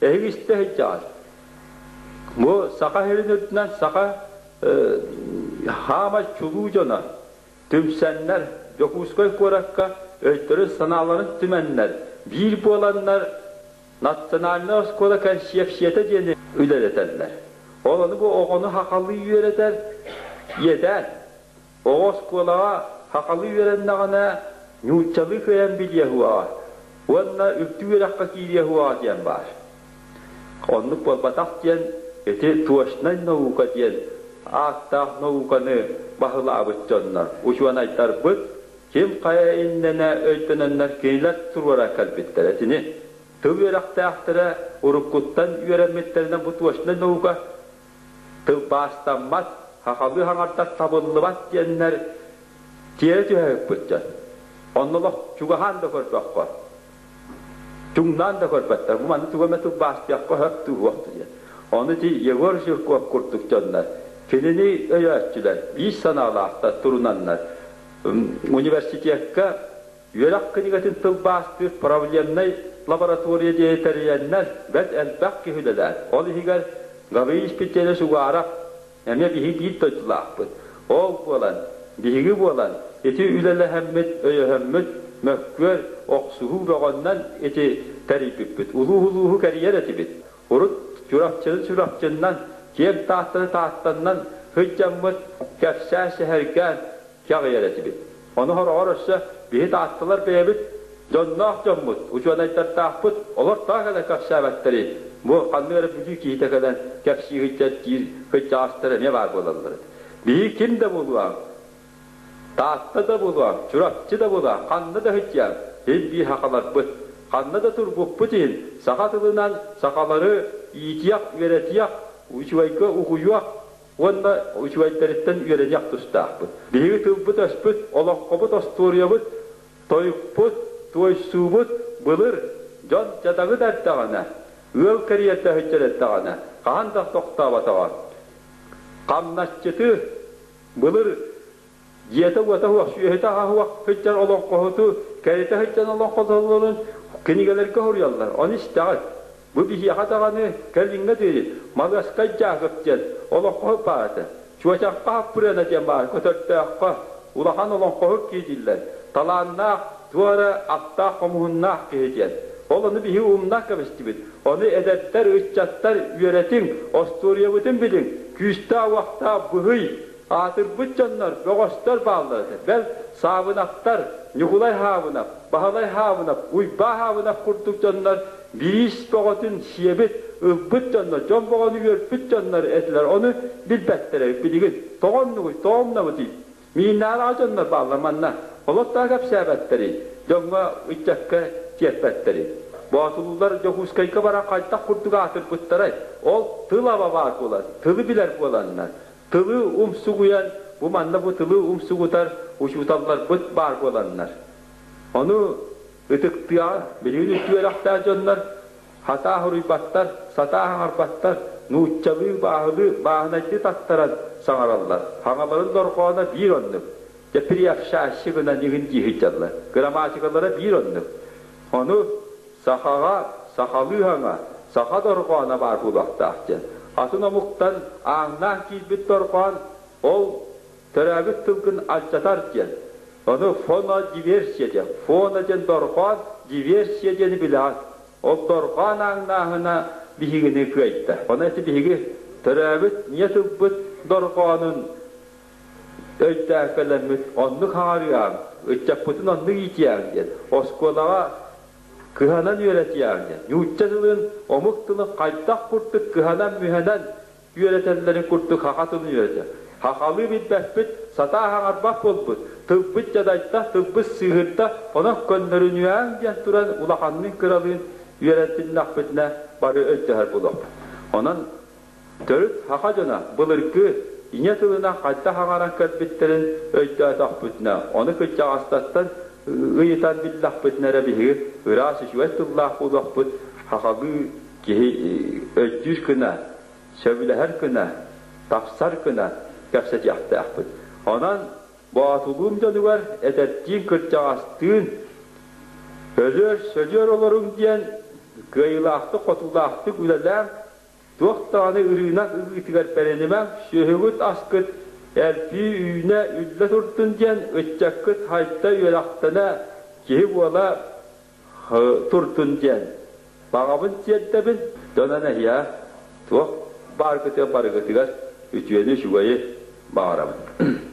Эһиги истэ сылдьаҕыт. Бу Саха сирин үрдүнэн саха хаамай чулуу дьоно түмсэннэр Дьокуускай куоракка өйдөрүн-санааларын түмэннэр, биир буоланнар национальнай оскуола кэнсиэпсийэтэ диэни үлэлэтэллэр. Ол ону бу оҕону сахалыы үөрэтэр иэдээн. Оҕо оскуолаҕа сахалыы үөрэннэҕинэ нууччалыы кыайан билиэ суоҕа уонна үрдүк үөрэххэ киириэ суоҕа диэн баар. Оннук буолбатах диэн ити точнай наука диэн ааттаах науканы баһылаабыт дьоннор, учуонайдарбыт ким хайа иннинэ өйдөнөннөр кинилэр туруоран кэлбиттэр этини. Тыл үөрэхтээхтэрэ уруккуттан үөрэммиттэринэн бу точнай наука тылбаастаммат, сахалыы хаҥардар табыллыбат диэннэр тиэрэ түһэ дьон. Онно олох чугаһаан да көрбөххө, чуҥнаан да көрбөттөр. Бу манна тугу эмэ тылбаастыахха сөп дуу диэн. Ону ити Егор Жирков курдук дьоннор кинини өйөөччүлэр, биир санаалаахтар турунаннар университекка Үөрэх кинигэтин тылбаастыыр проблемнай лаборатория диэни тэрийэннэр бэрт элбэх киһи үлэлээн, ол иһигэр Гаврил Испирдиэнович Угаров эмиэ биһиги биир дойдулаахпыт. Ол буолан, биһиги буолан ити үлэлэһэммит, өйөһөммүт, мөккүөр, охсуһуу бөҕөннөн ити тэрийбиппит. Улууһу-улууһу кэрийэр этибит. Урут Чурапчыны Чурапчыннан, киэҥ Тааттаны Тааттаннан сылдьаммыт, кэпсээн-сэһэргээн, кэҕийэр этибит. Ону сороҕор өссө биһи таатталар бэйэбит дьонноох дьоммут, учуонайдардаахпыт, олор тоҕо кэлэн кэпсээбэттэрий? Бу ханнык эрэ Бүлүү киһитэ кэлэн кэпсии сылдьар диир кырдьаҕастар эмиэ баар буолаллар этэ. Биһиги ким да буолуоҥ, Таатта да буолуоҥ, Чурапчы да буолуоҥ, ханна да сылдьыаҥ, син биир сахаларбыт. Ханна да турбуппут иһин саха тылынан сахалары иитиэх, үөрэтиэх, үчүгэйгэ угуйуох уонна үчүгэйдэриттэн үөрэниэх тустаахпыт. Биһиги тылбыт-өспүт, олоҥхобут, остуоруйабыт, тойукпут, туойсуубут былыр дьон дьадаҥы да эрдэҕинэ, ыал кэриэтэ сылдьар эрдэҕинэ хаһан да тохтооботоҕо. Хамначчыты былыр дьиэтэ-уота суох, сүөһүтэ-аһа суох сылдьар олоҥхоһуту кэритэ сылдьан олоҥхотоллорун кинигэлэргэ суруйаллар. Ону истэҕит. Бу биһиэхэ даҕаны кэлиҥҥэ диэри Малыаскай Дьаакып диэн олоҥхоһут баар этэ. Чуочахха Хаппырыана диэн баар көтөрдөөххө улахан олоҥхоһут киһи дииллэр. Талааннаах, туох эрэ аптаах-хомуһуннаах киһи диэн. Ол ону биһиги умнан кэбистибит. Ону эдэрдэр, ыччаттар үөрэтиҥ, остуоруйабытын билиҥ, күүстээх-уохтаах быһый, Аатырбыт дьоннор, бөҕөстөр бааллар этэ. Бэл, Саабынаптар, Ньукулай Хаабынап, Баһылай Хаабынап, Уйбаа Хаабынап курдук дьоннор бириис бөҕөтүн сиэбит, ылбыт дьоннор, дьон бөҕөнү үөрпүт дьоннор этилэр. Ону билбэттэрэ билигин. Тоҕо оннугуй, тоҕо умнабытый? Мииннээҕи дьоннор бааллар манна. Олор тоҕо кэпсээбэттэрий, дьоҥҥо, ыччакка тиэрпэттэрий? Боотулуулар Дьокуускайга баран хайдах курдук аатырбыттарай? Ол тыл аба баар буолан, тылы билэр буоланнар. Тылы умсугуйан, бу манна бу тылы умсугутар учууталларбыт баар буоланнар. Ону ытыктыаҕа билигин үрдүк үөрэхтээх дьоннор хатаа суруйбаттар, сатаа хаҥарбаттар, нууччалыы, бааһылыы, бааһынайдыы таттаран саҥараллар. Хаҥаларын дорҕооно биир оннук. Дьэ приобщающий гынан игин дии сылдьаллар. Грамматикалара биир оннук. Ону Сахаҕа сахалыы саҥа, саха дорҕооно баар буолуохтаах диэн. Атын омуктан ааҥнаан киирбит дорҕоон ол төрөөбүт тылгын алдьатар диэн. Ону фонодиверсия диэн. Фоно диэн дорҕоон, диверсия диэни билэҕит. Ол дорҕоон ааҥнааһына биһигини кыайда. Ону ити биһиги төрөөбүт ийэ тылбыт дорҕоонун өйдөөн кэлэммит оннук хаҥарыаҥ, ыччаппытын оннук иитиэҥ диэн оскуолаҕа кыһанан үөрэтиэҕиҥ диэн. Нуучча тылын, омук тылын хайдах курдук кыһанан-мүһэнэн үөрэтэллэрин курдук саха тылын үөрэтэр. Сахалыы билбэппит, сатаа хаҥарбат буолбут, тылбыт дьадайда, тылбыт сыыһырда, онон көннөрүнүөҥ диэн туран улаханныын-кыралыын үөрэтиннэхпитинэ бары өйдөһөр буолуохпут. Онон төрүт саха дьоно былыргы ийэ тылынан хайдах аҥаран кэлбиттэрин өйдөөтөхпүтүнэ, ону кырдьаҕастартан ыйытан биллэхпитинэ эрэ биһиги ыраас үчүгэй тыллаах буолуохпут, сахалыы киһи өйдүүр гына, сөбүлэһэр гына, тапсар гына кэпсэтиэхтээхпит. Онон Боотулуум дьонугар эдэрдиин кырдьаҕастыын өлүөр-сөлүөр олоруҥ диэн Кыайыылаахтык, хотуулаахтык үлэлээн, туох даҕаны ырыынак ыгыытыгар бэринимэҥ, сүөһүгүт-аскыт элбии үүнэ үллэ турдун диэн ыччаккыт хайда үөрэхтэнэ киһи буола турдун диэн баҕабын тиэрдэбин. Дьонон эһиэхэ туох бааргытыгар барыгытыгар үтүөнү үчүгэйи баҕарабын.